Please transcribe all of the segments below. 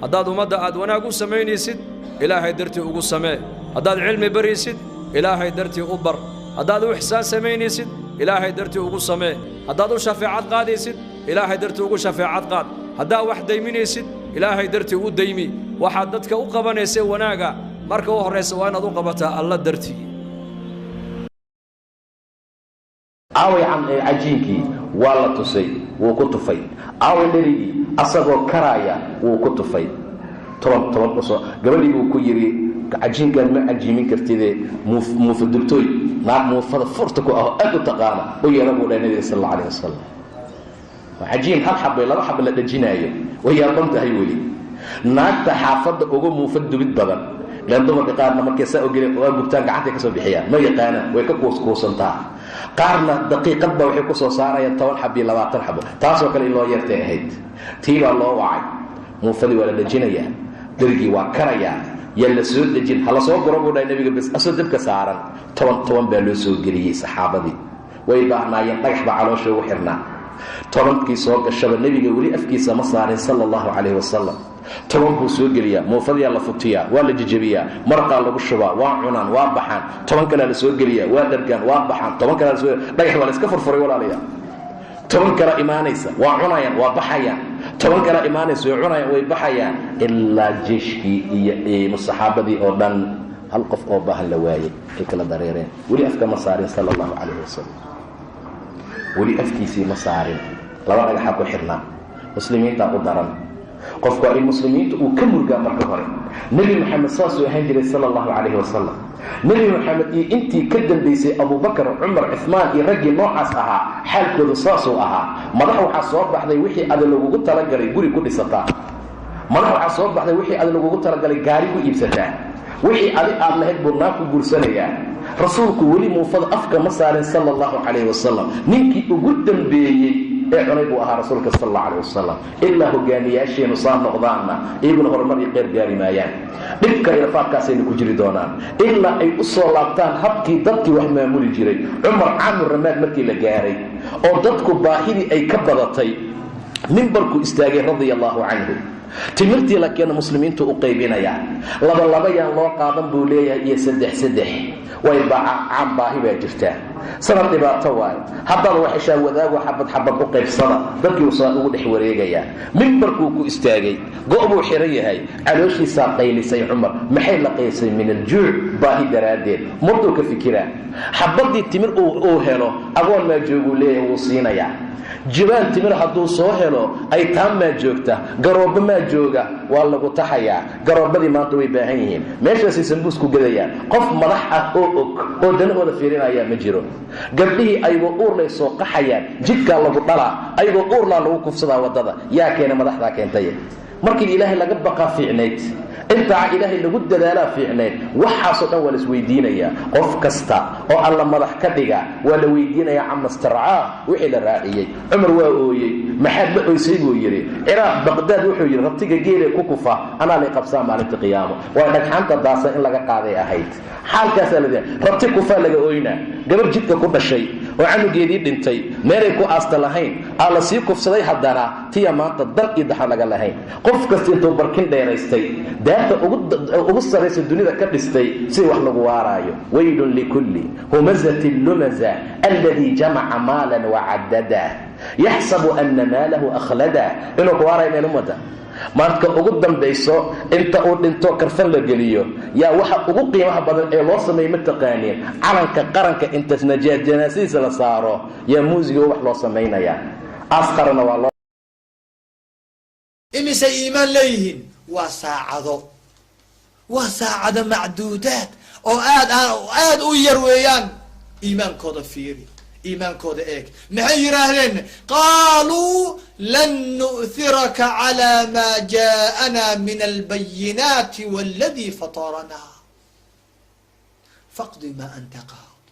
Haddaad ummadda aad wanaag u samaynaysid, Ilaahay dartii ugu samee. Haddaad cilmi baraysid, Ilaahay dartii u bar. Haddaad u ixsaan samaynaysid, Ilaahay dartii ugu samee. Haddaad u shafeecad qaadaysid, Ilaahay dartii ugu shafeecad qaad. Haddaad wax dayminaysid, Ilaahay dartii u daymi. Waxaad dadka u qabanaysa wanaaga, marka u horraysa waa inaad u qabataa Alla dartii. Aaway cajiinkii? Waa la tusay, wuu ku tufay. Aaway dherigii? Asagoo karaaya wuu ku tufay. Toban toban usoo gabadhii buu ku yidhi, cajiinkaan ma cajiimin kartide, muufa dubtooy, naag muufada furta ku aho aad u taqaana u yeera, buu dhahay nabiga sal alla alayh wasalam. Cajiin hal xabay laba xaba la dhajinaayo, way yaaban tahay weli. Naagta xaafadda uga muufa dubid badan, lan dumarka qaarna markay saa ogele waa gubtaan, gacantay ka soo bixiyaan, ma yaqaanaan, way ka kuuskuusantaa. Qaarna daqiiqad ba waxay ku soo saarayaan 10 xab iyo 20 xabo. Taasoo kale in loo yeertay ahayd. Tii baa loo wacay. Muufadii waa la dhajinayaa, dherigii waa karayaa. Yaa la soo dejin, hala soo guro, buu dhahay nabiga. Bes asoo dabka saaran toban toban baa loo soo geliyey. Saxaabadii way baahnaayeen, dhagax baa caloosha ugu xirnaa. Tobankii soo gashaba nebiga weli afkiisa ma saarin, sala allahu calayhi wasalam. 10 buu soo geliyaa, muufadiyaa la futiyaa, waa la jejebiyaa, maraqaa lagu shubaa, waa cunaan, waa baxaan. 10 kalea la soo geliyaa, waa dhargaan, waa baxaan. 10 kalea lasoo, dhagax waa la iska furfuray, walaalayaa. 10 kala imaanaysa, waa cunayaan, waa baxayaan. 10 kala imaanaysa, way cunayaan, way baxayaan, ilaa jeeshkii iyo saxaabadii oo dhan hal qof oo baahan la waayey, ay kala dareereen. Weli afka ma saarin, sala allahu calayhi wasalam, weli afkiisii ma saarin. Laba dhagaxaa ku xirnaa. Muslimiintaa u daran. Qofku waa in muslimiinta uu ka murgaa marka hore. Nebi Maxamed saasuu ahaan jiray, sala allahu calayhi wasalam. Nebi Maxamed iyo intii ka dambaysay, Abubakar, Cumar, Cumaan iyo raggii noocaas ahaa, xaalkoodu saasuu ahaa. Madax waxaa soo baxday wixii ada lagugu talagalay guri ku dhisataa. Madax waxaa soo baxday wixii ada lagugu talagalay gaari ku iibsataa. Wixii adi aad lahayd buu naag ku guursanayaa. Rasuulku weli muufada afka ma saarin, sala allahu calayhi wasalam. Ninkii ugu dambeeyey ee cunay buu ahaa rasuulka, sal alla alayh wasalam. Ilaa hogaamiyaasheenu saa noqdaanna, iyaguna horumar iyo qeyr gaari maayaan. Dhibka iyo rafaadkaasayna ku jiri doonaan ilaa ay u soo laabtaan habkii dadkii wax maamuli jiray. Cumar caamur ramaad markii la gaaray oo dadku baahidii ay ka badatay, mimbarkuu istaagay, radia allahu canhu. Timirtii la keena muslimiintu u qaybinayaa. Laba laba yaan loo qaadan, buu leeyahay, iyo saddex saddex. Way caam baahi baa jirtaa, sanad dhibaato waayo. Haddaad wax heshaa, wadaago, xabad xabad u qaybsada. Dadkii usaa ugu dhex wareegayaa. Mimbarkuu ku istaagay, go' buu xiran yahay, calooshiisaa qaylisay. Cumar maxay la qaysay? Min aljuuc, baahi daraaddeed. Murduu ka fikiraa. Xabadii timir uu helo, agoon maa jooguu leeyahay, wuu siinayaa. Jibaan timir hadduu soo helo, aytaam maa joogta, garoobba maa jooga, waa lagu taxayaa. Garoobadii maanta way baahan yihiin, meeshaasay sambuus ku gadayaan. Qof madax ah oo og oo danahooda fiirinayaa ma jiro. Gabdhihii ayagoo uurlay soo qaxayaan, jidkaa lagu dhalaa, ayagoo uurlaa lagu kufsadaa waddada. Yaa keena? Madaxdaa keentay. Markii Ilaahay laga baqaa fiicnayd, intaaca Ilaahay lagu dadaalaa fiicnayd. Waxaasoo dhan waa la isweydiinayaa. Qof kasta oo Alla madax ka dhiga waa la weydiinayaa cama starcaa, wixii la raaciyey. Cumar waa ooyey. Maxaad la oysay, buu yidhi. Ciraaq, Baqdaad, wuxuu yidhi, rabtiga geelee ku kufa anaa lay qabsaa maalinta qiyaamo. Waa dhagxaanta daasan in laga qaaday ahayd. Xaalkaasaa la rabti kufaa laga ooynaa. Gabar jidka ku dhashay oo canugeedii dhintay, meelay ku aasta lahayn, aa la sii kufsaday, haddana tiya maanta dan iyo daxan laga lahayn. Qof kasta intuu barkin dheeraystay, daarta ugu sarraysa dunida ka dhistay, si wax lagu waaraayo. Waylun likulli humazatin lumaza alladii jamaca maalan wacadada yaxsabu ana maalahu akhlada. Inuu ku waarayo meel umada maantka ugu dambayso, inta uu dhinto karfan la geliyo, yaa waxa ugu qiimaha badan ee loo sameeyey ma taqaaniin? Calanka qaranka intaas janaasadiisa la saaro, yaa muusiga wax loo samaynayaa. Asqarana waa loo Imisay iimaan leeyihiin? Waa saacado, waa saacado macduudaad oo aad aad u yar weeyaan. Iimaankooda fiiri, iimaankooda eeg. Maxay yidhaahdeen? Qaaluu lan nu'thiraka calى ma ja'ana min albayinaati waladi fatarana, faqdi ma anta qaad,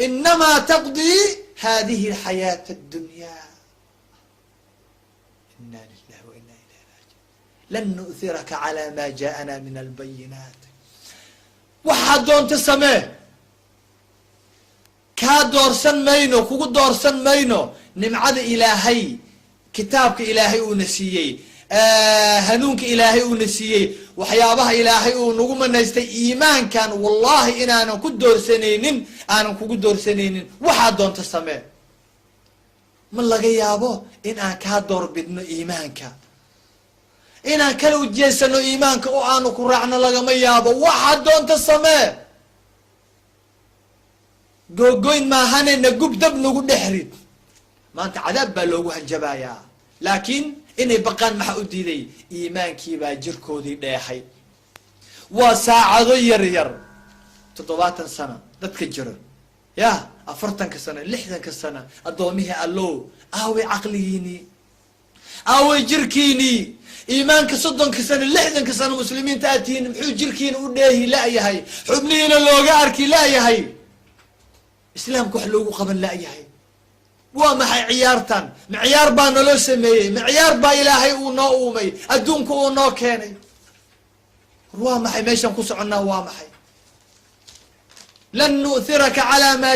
inama taqdi hadihi alxayaat addunya. Ina lilahi wa ina ilayhi raajiun. Lan nu'thiraka calى ma ja'ana min albayinaat. Waxaad doonta samee, kaa doorsan mayno, kugu doorsan mayno. Nimcada Ilaahay, kitaabka Ilaahay uuna siiyey Hanuunka Ilaahay uuna siiyey, waxyaabaha Ilaahay uu nagu manaystay, iimaankan, wallahi inaanan ku doorsanaynin, aanan kugu doorsanaynin. Waxaa doonta samee. Ma laga yaabo in aan kaa doorbidno iimaanka, inaan kala ujeesano iimaanka oo aanu ku raacno? Lagama yaabo. Waxaa doonta samee, googoyn maahane, nagub, dab nagu dhex rid. Maanta cadaab baa loogu hanjabayaa, laakiin inay baqaan maxaa u diiday? Iimaankiibaa jirkoodii dheexay. Waa saacado yar yar. 70 sano dadka jiro, ya 40-ka sano, 60-ka sano, addoomihii Allow, aaway caqligiinii? Aaway jirkiinii? Iimaanka 30-ka sano, 60-ka sano muslimiinta aad tihiin, muxuu jirkiina u dheehi la-yahay? Xubnihiina looga arki la-yahay? Islaamka wax loogu qaban la-yahay? Waa maxay ciyaartan? Ma ciyaar baa naloo sameeyey? Ma ciyaar baa Ilaahay uu noo uumay, adduunka uu noo keenay? War waa maxay meeshaan ku soconnaa? Waa maxay? Lan nu'thiraka calaa maa